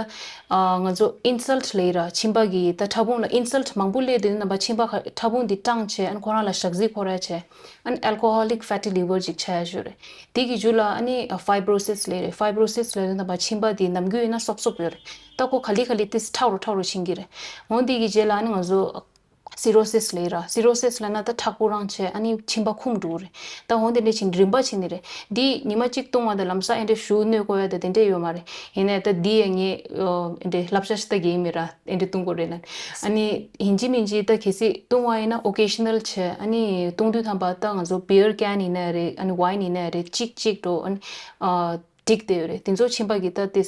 ཨ་ང་ཚོ་ཨིན་སལ་ཊི་ལབ་ཀྱི་ར། མཆིན་པ་གི་ད་ཕྲ་ཕུང་ལ་ཨིན་སལ་ཊི་མང་པོ་སླེབས་དུས་ཙམ་པ་མཆིན་པ་ཁ་ཕྲ་ཕུང་འདི་སྐྲངས་བྱས་ཨ་ནི་ཁོ་རང་ལ་ཞག་རྩི་འཁོར་ཡ་བྱས། ཨ་ནི་ཨལ་ཀོ་ཧོ་ལིག་ཕེ་ཊི་ལི་ཝར་ཅིག་ཆགས་ཡ་ཞིག་རེད། དེ་གི་རྒྱུད་ལ་ཨ་ནི་ཕའི་བྷི་རོ་སིས་ལབ་རེད། ཕའི་བྷི་རོ་སིས་ལབ་དུས་ཙམ་པ་མཆིན་པ་དེ་ནམ་རྒྱུན་ཡིན་ན་སོབ་སོབ་ཡོད་རེད། ད་ཁོ་ག་ལེ་ག་ལེ་ཏིས་ཁྲག་རུ་ཁྲག་རུ་ཕྱིན་གྱི་རེད། འོ་དེ་གི་རྗེས་ལ་ཨ་ནི་ང་ཚོ་སི་རོ་སིས་ལབ་ར། སི་རོ་སིས་ལབ་ན་ད་ཁྲག་སྤུ་རང་བྱས་ཨ་ནི་མཆིན་པ་འཁུམ་འགྲོ་གི་རེད། ད་འོ་དེ་འདྲ་ཕྱིན་རིམ་པ་ཕྱིན་ནི་རེད། འདི་ཉི་མ་གཅིག་བཏུང་བ་དང་ལམ་སང་ཨེ་འདྲ་ཞུ་གནོད་དགོས་ཡ་ད་དེ་འདྲ་ཡོད་མ་རེད། ཡིན་ནའི་ད་འདི་ཡ་ངས་ཨེ་འདྲ་བསླབ་བྱ་ཞིག་ལྟ་གི་ཡིན་མི་ར། ཨེ་འདྲ་བཏུང་དགོས་རེད་ལབ། ཨ་ནི་ཡིན་གཅིག་མིན་གཅིག་ད་གལ་སྲིད་བཏུང་བ་ཡིན་ན་ཨོ་ཀེ་ཤ་ནལ་བྱས། ཨ་ནི་བཏུང་དུས་ཙམ་པ་ད་ང་ཚོ་བི་ཡར་ཀན་ཡིན་ན་རེད། ཨ་ནི་ཝའིན་ཡིན་ན་རེད། གཅིག་གཅིག་འགྲོ་ཨ་ནི་ཨ་འགྲིག་བསྡད་ཡོད་རེད། དེ་ཚོ་མཆིན་པ་གི་ད་དེ་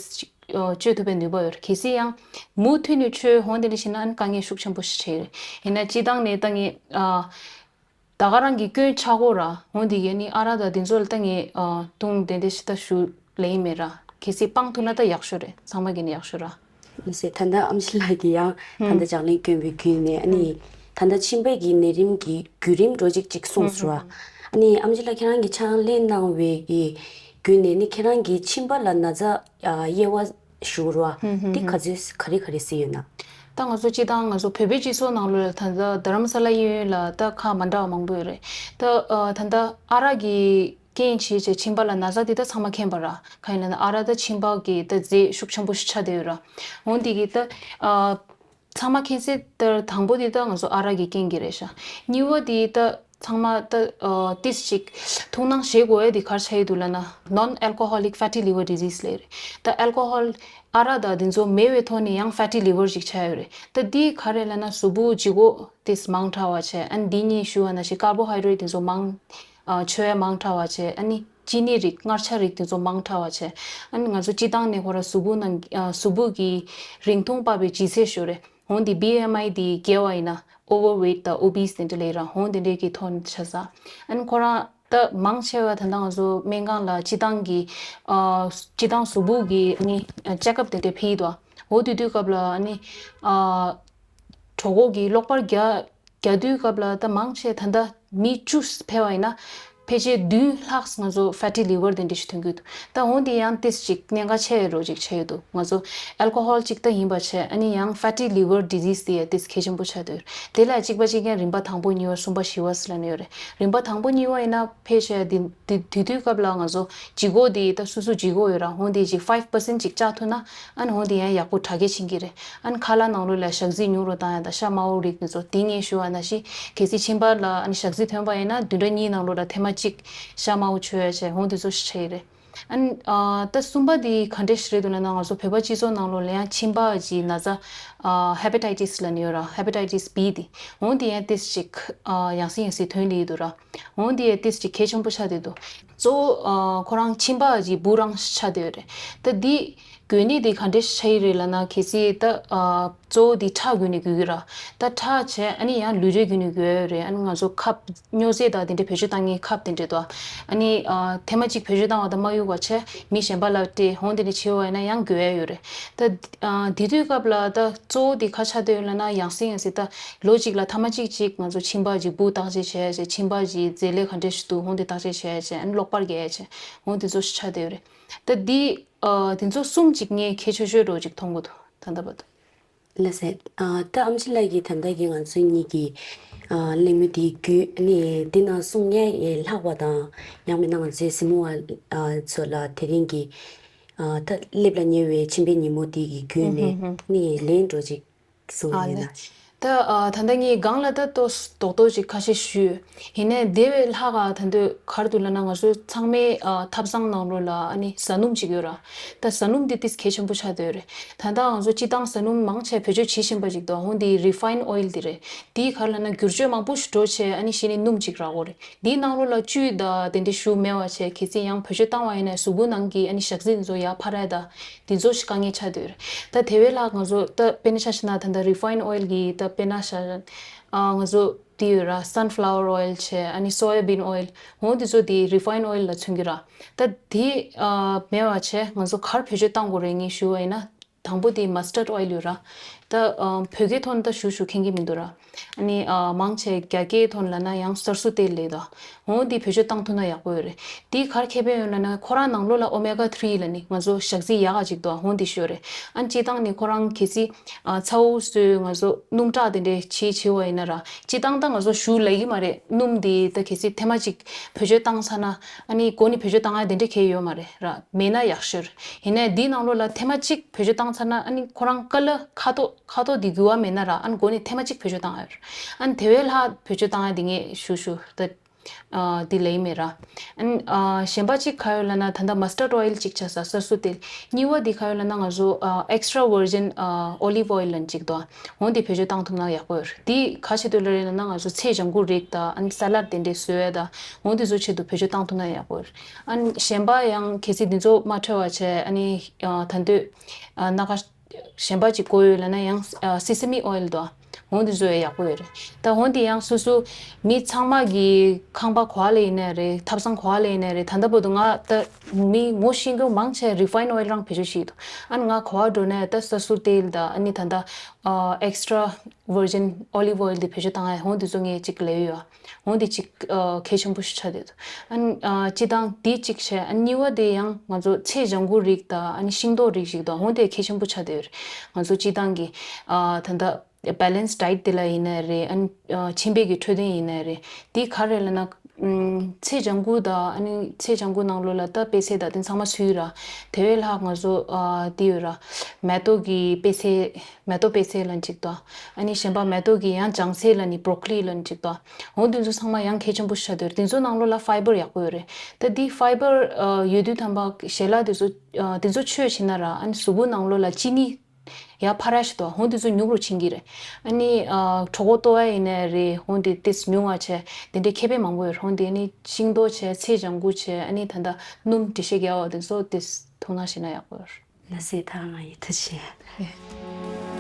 ཨ་བཅོས་ཐུབ་པའི་ནུས་པ་ཡོད་རེད། གལ་སྲིད་ཡང་མུ་མཐུད་ནས་མཆོད་འོང་དེ་འདྲ་བྱས་ན་ཨ་ནི་དཀའ་ངལ་ཤུགས་ཆེན་པོ་ཞིག་འཕྲད་ཡོད་རེད། ཡིན་ན་སྤྱིར་བཏང་ནས་ད་ངས་ཨ། ད་ག་རང་གི་སྐྱོན་ཆགས་ཀྱི་ཡོད་ར། འོ་འདི་གས་ནི་ཨ་རག་དང་དེ་ཚོ་ལ་ད་ངས་ཨ་བཏུང་དེ་འདྲ་ཞིག་ད་ཞུ་ལེ་ཡིན་མེད་ར། གལ་སྲིད་སྤང་ཐུབ་ན་ད་ཡག་ཤོས་རེད། ཚང་མ་གི་ནི་ཡག་ཤོས་ར། མི་སྲིད། ད་ལྟ་ཨེམ་ཆི་ལགས་ཀྱིས་ཡང་ད་ལྟ་ལྗགས་ལན་བསྐྱོན་པའི་བརྒྱུད་ནས་ཨ་ནི་ད་ལྟ་མཆིན་པ་གི་ནད་རིམས་ཀྱི་བརྒྱུད་རིམ་འགྲོ་གཅིག་ཅིག་གསུངས་སོང་ར། ཨ་ནི་ཨེམ་ཆི་ལགས་ཁྱེད་རང་གིས་ཕྱག་ལས་གནང་བའི་གི་བརྒྱུད་ནས་ནི་ཁྱེད་རང་གི་མཆིན་པ་ལ་ན་ཚ་ཨ་དབྱེ་བ་ཞུ་ར། འདི་ག་ཚོད་ག་རེ་ག་རེ་སྲིད་ཡོད་ན། ད་ང་ཚོ་སྤྱིར་བཏང་ང་ཚོ་བོད་པའི་སྤྱི་ཚོགས་ནང་ལོགས་ལ་ད་ལྟ་རྡ་རམ་ས་ལ་གཡས་གཡོན་ལ་ད་ཁག་མ་འདྲ་བ་མང་པོ་ཡོད་རེད། ད་ཨ་ད་ལྟ་ཨ་རག་གི་རྐྱེན་བྱས་བྱས་མཆིན་པ་ལ་ན་ཚ་དེ་ད་ཚང་མ་མཁྱེན་པ་ར། གང་ཡིན་ན་ཨ་རག་ད་མཆིན་པ་གི་ད་རྫས་ཤུགས་ཆེན་པོ་ཞིག་ཆགས་བསྡད་ཡོད་ར། འོ་འདི་གི་ད་ཨ་ཚང་མ་མཁྱེན་གསལ་ལྟར་དང་པོ་དེ་ད་ང་ཚོ་ཨ་རག་གི་རྐྱེན་གྱིས་རེད་ཤག་གཉིས་པ་དེ་ད་ཚང་མ་ད་ཨ་ཏིས་ཅིག་ཐུགས་སྣང་བྱེད་དགོས་ཡ་དེ་ག་རེ་ཆགས་ཡོད་འདུག་ལབ་ན་non alcoholic fatty liver disease ལབ་རེད། ད་ཨལ་ཀོ་ཧོལ་ཨ་རག་དང་དེ་ཚོ་མེད་པའི་ཐོག་ནས་ཡང་ཕེ་ཊི་ལི་ཝར་ཞིག་ཆགས་ཡོད་རེད། ད་འདི་ག་རེ་ལབ་ན་གཟུགས་པོ་ལྗིད་ཁོག་ཏིས་མང་དྲགས་པ་བྱས། ཨ་ནི་འདི་གཉིས་ཞུ་བ་ནང་བཞིན་ཀར་བོ་ཧའི་ཌེ་རེ་ཊི་དེ་ཚོ་མང་ཨ་མཆོད་ཡ་མང་དྲགས་པ་བྱས། ཨ་ནི་ཅི་ནི་རིགས་མངར་ཆ་རིགས་དེ་ཚོ་མང་དྲགས་པ་བྱས། ཨ་ནི་ང་ཚོ་སྤྱིར་བཏང་ནས་ཁོ་ར་གཟུགས་པོ་ནང་ཨ་གཟུགས་པོ་གི་རིང་ཐུང་དཔག་པའི་ལྗིད་ཚད་ཞུ་རེད། འོན་ཏེ་བི་ཨེམ་ཨའི་དེ་བརྒལ་བ་ཡིན་ན་ཨོ་ཝར་ཝེ་ཊི་དང་ཨོ་བི་སི་དེ་འདྲ་ལབ་ར། འོན་དེ་འདྲའི་གི་ཐོག་ནས་ཆ་ཚང་ཨ་ནི་ཁོ་རང་ད་མང་ཆེ་བ་ད་ལྟ་ང་ཚོ་སྨན་ཁང་ལ་སྤྱིར་བཏང་གི་ཨ་སྤྱིར་བཏང་གཟུགས་པོ་གི་ཨ་ནི་ཅེག་ཨབ་དེ་འདྲ་ཕེབས་ཡོད་དོ། འོ་དེ་དུས་སྐབས་ལ་ཨ་ནི་ཨ་གྲོད་ཁོག་གི་གློག་པར་རྒྱག་རྒྱག་དུས་སྐབས་ལ་ད་མང་ཆེ་ད་ལྟ་མི་བཅུ་ཕེབས་པ་ཡིན་ན་ཕལ་ཆེར་བདུན་ལྷག་ང་ཚོ་ཕེ་ཊི་ལི་ཝར་དེ་འདྲ་ཞིག་ཐོན་གྱི་འདུག་ད་འོན་ཏེ་ཡང་ཏིས་ཅིག་གནད་འགག་ཆེ་བའི་རོ་ཅིག་ཆགས་ཡོད་འདུག་ང་ཚོ་ཨལ་ཀོ་ཧོལ་ཅིག་ད་ཡིན་པ་བྱས་ཨ་ནི་ཡང་ཕེ་ཊི་ལི་ཝར་ཌི་ཟིས་དེ་ཡང་ཏིས་གལ་ཆེན་པོ་ཆགས་འདུག་དེ་ལ་གཅིག་པ་གཅིག་རྐྱང་རིམ་པ་དང་པོ་གཉིས་པ་གསུམ་པ་བཞི་པ་ཟེར་ལབ་ནི་ཡོད་རེད། རིམ་པ་དང་པོ་གཉིས་པ་ཡིན་ན་ཕལ་ཆེར་དེ་དེ་དེ་དུས་སྐབས་ལ་ང་ཚོ་ལྗིད་ཁོག་དེ་ད་སོ་སོ་ལྗིད་ཁོག་ཡོད་ར། འོན་ཏེ་ཅིག་ཕའིབ་པར་སེན་ཊི་ཅིག་བཅག་ཐུབ་ན་ཨ་ནི་འོན་ཏེ་ཡང་ཡག་པོ་དྲག་གེ་ཕྱིན་གྱི་རེད། ཨ་ནི་ཁ་ལག་ནང་ལོགས་ལ་ཞག་རྩི་ཉུང་རུ་བཏང་ཡ་དང་ཤ་དམར་པོ་རིགས་དེ་ཚོ་དེ་ངས་ཞུ་བ་ནང་བཞིན་གལ་སྲིད་མཆིན་པ་ལ་ཨ་ནི་ཞག་རྩི་ཐོན་པ་ཡིན་ན་བདུན་ཕྲག་གཉིས་ནང་ལོགས་ལ་ཐེངས་མ་གཅིག་ཤ་དམར་པོ་མཆོད་ཡ་བྱས་འོ་དེ་ཚོ་ཞིག་བྱས་ཡི་རེད། ཨ་ནི་ཨ་ད་གསུམ་པ་དེ་ག་འདྲ་ཞིག་རེད་འདུག་ལབ་ན། ང་ཚོ་བོད་པ་སྤྱི་ཚོགས་ནང་ལོགས་ལ་ཡང་མཆིན་པ་གི་ན་ཚ་ཨ་ཧེ་པ་ཊའི་ཊི་སི་ལབ་ནི་ཡོད་ར། ཧེ་པ་ཊའི་ཊི་སི་བི་དེ་འོ་དེ་ཡང་ཏིས་ཅིག་ཨ་ཡང་སེ་ཡང་སེ་ཐོན་ལེ་འདུག་ར། འོ་དེ་ཡང་ཏིས་ཅིག་གལ་ཆེན་པོ་ཆགས་བསྡད་འདུག་གཙོ་བོ་ཨ་ཁོ་རང་མཆིན་པ་གི་འབུ་རང་ཆགས་བསྡད་ཡོད་རེད། ད་འདི་འགོས་ནད་དེ་ག་འདྲ་ཆགས་ཡི་རེད་ལབ་ན། གལ་སྲིད་ད་ཨ་གཙོ་བོ་དེ་ཁྲག་བརྒྱུད་ནས་འགོས་ཀྱི་ར། ད་ཁྲག་བྱས་ཨ་ནི་ཡང་ལུས་རེག་བརྒྱུད་ནས་འགོས་ཡོད་རེད། ཨ་ནི་ང་ཚོ་ཁབ་སྨྱོ་རྫས་དང་དེ་འདྲ་བེད་སྤྱོད་བཏང་མཁན་ཁབ་དེ་འདྲ་འདུག་ཨ་ནི་ཨ་ཐེངས་མ་གཅིག་བེད་སྤྱོད་བཏང་བ་དང་མ་གཡུག་པ་བྱས་མི་གཞན་པ་ལ་སྤྲད། འོ་དེ་འདྲ་བྱས་པ་ཡིན་ན་ཡང་འགོས་ཡ་ཡོད་རེད། ད་ཨ་དེ་དུས་སྐབས་ལ་ད་གཙོ་བོ་དེ་ག་ཆགས་བསྡད་ཡོད་ལབ་ན། ཡང་སེ་ཡང་སེ་ད་ལོ་གཅིག་ལ་ཐེངས་མ་གཅིག་ཅིག་ང་ཚོ་མཆིན་པ་གི་འབུ་བརྟག་དཔྱད་བྱས་བྱས། མཆིན་པ་གི་རྫས་ལས་ག་འདྲ་ཞིག་འདུག་འོ་དེ་བརྟག་དཔྱད་བྱས་བྱས། ཨ་ནི་གློག་པར་རྒྱག་བྱས། འོ་དེ་ཚོ་ཞིག་ཆགས་བསྡད་ཡོད་རེད། ད་འདི་ཨ་དེ་ཚོ་གསུམ་ཅིག་ངས་གལ་ཆེ་ཤོས་འདྲ་བོ་ཅིག་མཐོང་གི་འདུག་ད་ལྟ་བར་དུ། ལགས་སེ། ཨ་ད་ཨེམ་ཆི་ལགས་ཀྱིས་ད་ལྟ་གི་ང་ཚོ་གཉིས་ཀྱི་ཨ་གླེང་མོལ་འདི་བརྒྱུད་ནས་འདི་ནང་གསུང་ཡས་ལྷག་པ་དང་། ཡང་མིན་ན་ང་ཚོའི་གཟིགས་མོ་བ་ཨ་ཚོ་ལ་དེ་རིང་གི་ཨ་ད་སླེབས་ལ་ཉེ་བའི་མཆིན་པའི་ཉིན་མོ་འདི་གི་བརྒྱུད་ནས་ནི་ལན་འདྲ་བོ་ཅིག་གསུང་ཨ་ཡིན་ལེ། ན། ད་ཨ་ད་ལྟ་ངས་སྒང་ལ་ད་ཏོག་རྡོག་རྡོག་ཅིག་ཁ་ཤས་ཞུས། ཡིན་ནའི་དེ་བས་ལྷག་ག་ད་དུང་ག་རེ་འདུག་ལབ་ན། ང་ཚོ་ཚང་མའི་ཨ་ཐབ་ཚང་ནང་ལོགས་ལ་ཨ་ནི་ཟ་སྣུམ་ཅིག་ཡོད་ར། ད་ཟ་སྣུམ་འདི་ཏིས་གལ་ཆེན་པོ་ཆགས་བསྡད་ཡོད་རེད། ད་ལྟ་ང་ཚོ་སྤྱིར་བཏང་ཟ་སྣུམ་མང་ཆེ་བེད་སྤྱོད་བྱེད་བཞིན་པ་ཅིག་འདུག་འོ་འདི་རི་ཕ་ཡིན་ཨོ་ཡིལ་འདི་རེད། འདི་ག་རེ་ལབ་ན་འགྱུར་བཅོས་མང་པོ་ཞིག་འགྲོ་བྱས་ཨ་ནི་གཞི་ནས་སྣུམ་ཅིག་རག་གི་རེད། འདིའི་ནང་ལོགས་ལ་བཅུད་དང་དེ་འདྲ་ཞིག་མེད་པ་བྱས། གལ་སྲིད་ཡང་བེད་སྤྱོད་བཏང་བ་ཡིན་ན་གཟུགས་པོ་ནང་གི་ཨ་ནི་ཞག་ཚི་ཚོ་ཡར་འཕར་ཡ་ད་དེ་ཚོ་ཞིག་དཀའ་ངལ་ཆགས་བསྡད་ཡོད་རེད། ད་དེ་བས་ལྷག་ང་ཚོ་ད་དཔེར་ན་ཆ་བཞག་ན། ད་ལྟ་རི་ཕ་ཡིན་ཨོ་ཡིལ་གྱི་ད་དཔེར་ན་ཆ་བཞག་ན་ཨ་ང་ཚོ་དེ་ཡོད་ར། སན་ཕ་ལ་ཝར་ཨོ་ཡིལ་བྱས་ཨ་ནི་སོ་ཡ་བིན་ཨོ་ཡིལ། འོ་དེ་ཚོ་དེ་རི་ཕ་ཡིན་ཨོ་ཡིལ་ལ་མཚོན་གྱི་ར། ད་དེ་ཨ་མེད་པ་བྱས་ང་ཚོ་ག་རེ་བེད་སྤྱོད་བཏང་དགོས་རེད་ངས་ཞུ་བ་ཡིན་ན། དང་པོ་དེ་མ་སི་ཊར་ཌི་ཨོ་ཡིལ་ཡོད་ར། ད་ཨ་བོད་སྐད་ཐོག་ནས་ད་ཞུ་ཞུ་མཁྱེན་གྱི་མི་འདུག་ར། ཨ་ནི་ཨ་མང་ཆེ་རྒྱ་སྐད་ཐོག་ནས་ལབ་ན་ཡང་སར་སོ་ཏེལ་ལབ་ད། འོ་འདི་བེད་སྤྱོད་བཏང་ཐུབ་ན་ཡག་པོ་ཡོད་རེད། འདི་ག་རེ་ཁེ་ཕན་ཡོད་ལབ་ན། ཁོ་རང་ནང་ལོགས་ལ་ཨོ་མེ་ག་ཐི་རི་ལབ་ནི་ང་ཚོ་ཞག་ཚི་ཡག་ག་ཅིག་འདུག་འོ་འདི་ཤོད་རེད། ཨ་ནི་སྤྱིར་བཏང་ནི་ཁོ་རང་གལ་སྲིད་ཨ་ཚ་བོ་ཚོས་ང་ཚོ་སྣུམ་བཀྲག་དེ་འདྲས་བྱེད་བྱེད་པ་ཡིན་ན་ར། སྤྱིར་བཏང་ད་ང་ཚོ་ཞུ་ལབ་ཀྱི་མ་རེད། སྣུམ་འདི་ད་གལ་སྲིད་ཐེངས་མ་གཅིག་བེད་སྤྱོད་བཏང་ཚར་ན་ཨ་ནི་མགོ་ནས་བེད་སྤྱོད་བཏང་ཡ་དེ་འདྲས་གང་ཡང་ཡོད་མ་རེད་ར། མེད་ན་ཡག་ཤོས་རེད། ཡིན་ནའི་འདིའི་ནང་ལོགས་ལ་ཐེངས་མ་གཅིག་བེད་སྤྱོད་བཏང་ཚར་ན་ཨ་ནི་ཁོ་རང་ཀ་ལ་ཁ་དོག་ཁ་དོག་འདི་འགྱུར་བ་མེད་ན་ར། ཨ་ནི་མགོ་ནས་ཐེངས་མ་གཅིག་བེད་སྤྱོད་བཏང་ཡ་ཡོད་རེད། ཨ་ནི་དེ་བས་ལྷག་བེད་སྤྱོད་བཏང་ཡ་འདི་ངས་ཞུ་ཞུ་ད་ཨ་འདི་ལབ་ཀྱི་མེད་ར། ཨ་ནི་ཨ་གཞན་པ་གཅིག་ག་ཡོད་ལབ་ན། ད་ལྟ་མ་སི་ཊར་ཌི་ཨོ་ཡིལ་གཅིག་ཆགས་ས། སར་སོ་ཏེལ། གཉིས་པ་འདི་ག་ཡོད་ལབ་ན། ང་ཚོ་ཨ་ཨེག་སི་ཊ་ར་ཝར་ཇིན་ཨ་ཨོ་ལིབ་ཨོ་ཡིལ་ལབ་ནི་གཅིག་འདུག་འོ་འདི་བེད་སྤྱོད་བཏང་ཐུབ་ན་ཡག་པོ་ཡོད་རེད། འདི་ག་བྱེད་འདོད་ལབ་རེད་ལབ་ན། ང་ཚོ་ཚལ་ལྗང་ཁུ་རིགས་དང་ཨ་ནི་ས་ལཱཌ་དེ་འདྲས་བཟོ་ཡ་དང་འོ་འདི་ཚོ་ཆེད་དུ་བེད་སྤྱོད་བཏང་ཐུབ་ན་ཡག་པོ་ཡོད་རེད། ཨ་ནི་གཞན་པ་ཡང་གལ་སྲིད་འདི་ཚོ་མ་འཕྲོད་པ་བྱས་ཨ་ནི་ཨ་ད་འདོད་ཨ་སྣ་ཁ་གཞན་པ་ཅིག་དགོས་ཡོད་ལབ་ན་ཡང་ཨ་སི་སི་མི་ཨོ་ཡིལ་དང་འོ་འདི་བཟོ་ཡ་ཡག་པོ་ཡོད་རེད། ད་འོ་འདི་ཡང་སོ་སོ་མི་ཚང་མ་གི་ཁང་པ་ག་པ་ལ་ཡིན་ནའི་རེད། ཐབ་ཚང་ག་པ་ལ་ཡིན་ནའི་རེད། ད་ལྟ་བར་དུ་ང་ད་མི་ངོ་ཤེས་མཁན་མང་ཆེ་རི་ཕ་ཡིན་ཨོ་ཡིལ་རང་བེད་སྤྱོད་བྱེད་ཀྱི་འདུག་ཨ་ནི་ང་ག་པ་འགྲོ་ནའི་ད་སར་སོ་ཏེལ་དང་ཨ་ནི་ད་ལྟ་ཨ་ཨེག་སི་ཊ་ར་ཝར་ཇིན་ཨོ་ལིབ་ཨོ་ཡིལ་འདི་བེད་སྤྱོད་བཏང་ཡ་འོ་འདི་ཚོ་ངས་ཅིག་ལབ་ཡོད། འོ་འདི་ཅིག་ཨ་གལ་ཆེན་པོ་ཞིག་ཆགས་བསྡད་འདུག་ཨ་ནི་ཨ་སྤྱིར་བཏང་འདི་གཅིག་བྱས། ཨ་ནི་གཉིས་པ་དེ་ཡང་ང་ཚོ་ཚལ་ལྗང་ཁུ་རིགས་དང་ཨ་ནི་ཤིང་ཏོག་རིགས་ཤིག་དང་འོ་དེ་གལ་ཆེན་པོ་ཆགས་བསྡད་ཡོད་རེད། ང་ཚོ་སྤྱིར་བཏང་གི་ཨ་ད་ལྟ་བེ་ལེན་སི་ཌའེ་ཊི་དེ་ལ་ཡིན་ནའི་རེད། ཨ་ནི་ཨ་མཆིན་པའི་གི་འཕྲོད་བསྟེན་ཡིན་ནའི་རེད། དེ་ག་རེ་ལབ་ན། ཨམ་ཚལ་ལྗང་ཁུ་དང་ཨ་ནི་ཚལ་ལྗང་ཁུ་ནང་ལོགས་ལ་ད་པད་ཚལ་དང་དེ་ཚང་མ་ཚུད་ཡོད་ར། དེ་བས་ལྷག་ང་ཚོ་ཨ་དེ་ཡོད་ར། མེ་ཏོག་གི་པད་ཚལ། མེ་ཏོག་པད་ཚལ་ལབ་ནི་གཅིག་དང་། ཨ་ནི་གཞན་པ་མེ་ཏོག་གི་ཡང་ལྗང་ཚལ་ལབ་ནི་བྷོ་རོ་ཀོ་ལི་ལབ་ནི་གཅིག་དང་། འོ་དེ་ཚོ་ཚང་མ་ཡང་གལ་ཆེན་པོ་ཞིག་ཆགས་བསྡད་ཡོད་རེད། དེ་ཚོ་ནང་ལོགས་ལ་ཕའི་བར་ཡག་པོ་ཡོད་རེད། ད་དེ་ཕའི་བར་ཨ་ཡོད་དུས་ཙམ་པ་ཞལ་ལག་དེ་ཚོ་ཨ་དེ་ཚོ་མཆོད་བྱས་ན་ར། ཨ་ནི་གཟུགས་པོ་ནང་ལོགས་ལ་གཅིན་སྙི་ཡར་འཕར་ཡ་ཞིག་འདུག་འོ་དེ་ཚོ་ཉུང་རུ་ཕྱིན་གྱི་རེད། ཨ་ནི་ཨ་གྲོད་ཁོག་ལྟོགས་ཡ་ཡིན་ནའི་རེད། འོ་དེ་ཏོག་ཙམ་ཉུང་བ་བྱས། དེ་འདྲའི་ཁེ་ཕན་མང་པོ་ཡོད་རེད། འོ་དེ་ནི་ཤིང་ཏོག་བྱས། ཚལ་ལྗང་ཁུ་བྱས། ཨ་ནི་ད་ལྟ་སྣུམ་འགྲེལ་བཤད་རྒྱག་པ་དེ་ཚོ་ཏོག་ཙམ་འཐུང་ན་ཤེས་ན་ཡག་པོ་ཡོད་རེད། ལགས་སེ། ད་ང་ཡི་ཐུགས་རྗེ་ཆེ།